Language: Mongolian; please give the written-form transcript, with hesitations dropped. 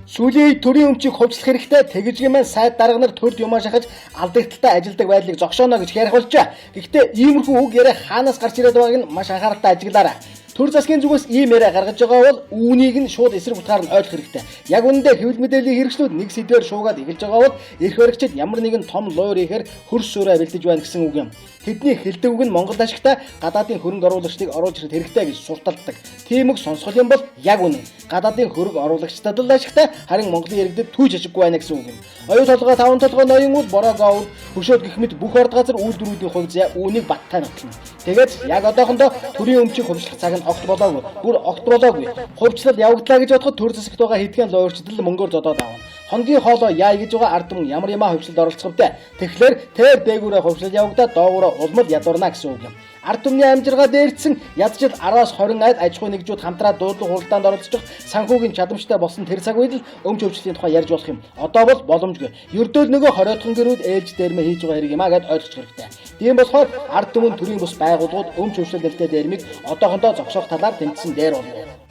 Сүүлийн үед төрийн өмчийг хувьчлах хэрэгтэй, тэгжгэмэн сайд дарга нар төрд юмаа шахаж алдагдaltaй ажилдаг байдлыг зогшооно гэж ярих болжээ. Гэхдээ иймэрхүү үг яриа хаанаас гарч ирээд байгааг нь маш анхааралтай ажиглаарай. Төр засгийн зүгээс ийм яриа гаргаж байгаа бол үүнийг нь шууд эсрэг утгаар нь ойлгох хэрэгтэй. Яг үнэндээ хэвлэл мэдээллийн хэрэгслүүд нэг сэдвээр шуугаад эхэлж байгаа бол эрх баригчид ямар нэгэн том луур ихээр хөрс сураа бэлдэж байна гэсэн үг юм. Тэдний хэлдэг үг нь Монгол ашигтай гадаадын хөрөнгө оруулагчдыг оруулж ирэх хэрэгтэй гэж сурталдаг. Тийм үг сонсгол юм бол яг үнэн. Гадаадын хөрөнгө оруулагчдад л ашигтай, харин Монголын иргэдэд түүж ашиггүй байна гэсэн үг юм. Оюу толгой, таван толгой, ноён үл, бороо гоовд, хөшөөд гэх мэт бүх орд газар үйлдвэрүүдийн хувь зяа үүнийг баттай нотлно. Тэгээд яг одоохондоо төрийн өмчийг хувьчлах цаг нь огт болоогүй. Бүр огт болоогүй. Хувьчлал явагдлаа гэж бодоход төр засагт байгаа хэдхэн луурчид л мөнгөөр зодоод авна. Хоногийн хоолоо яа гэж байгаа ард түмэн ямар юмаа хувьчлалд оролцох вдэ. Тэгэхээр тэр дээгүүрээ хувьчлал явагдаад доогуураа улмал ядуурна гэсэн үг юм. Ард түмний амжиргаа дээрдсэн ядчил 10-аас 20 айд аж ахуйн нэгжүүд хамтраад дуудлага хуралдаанд оролцох санхүүгийн чадамжтай болсон тэр цаг үед л өмч хөвчлөлийн тухай ярьж болох юм. Одоо бол боломжгүй. Ердөөл нөгөө 20-ын гэрүүд ээлж дээрмэ хийж байгаа хэрэг юм а гэд ойлгох хэрэгтэй. Тийм болохоор ард түмэн төрийн бус байгууллагууд өмч хөвчлөл нэртэй дээрмийг одоохондоо зогсоох талаар тэмцсэн дээр болно.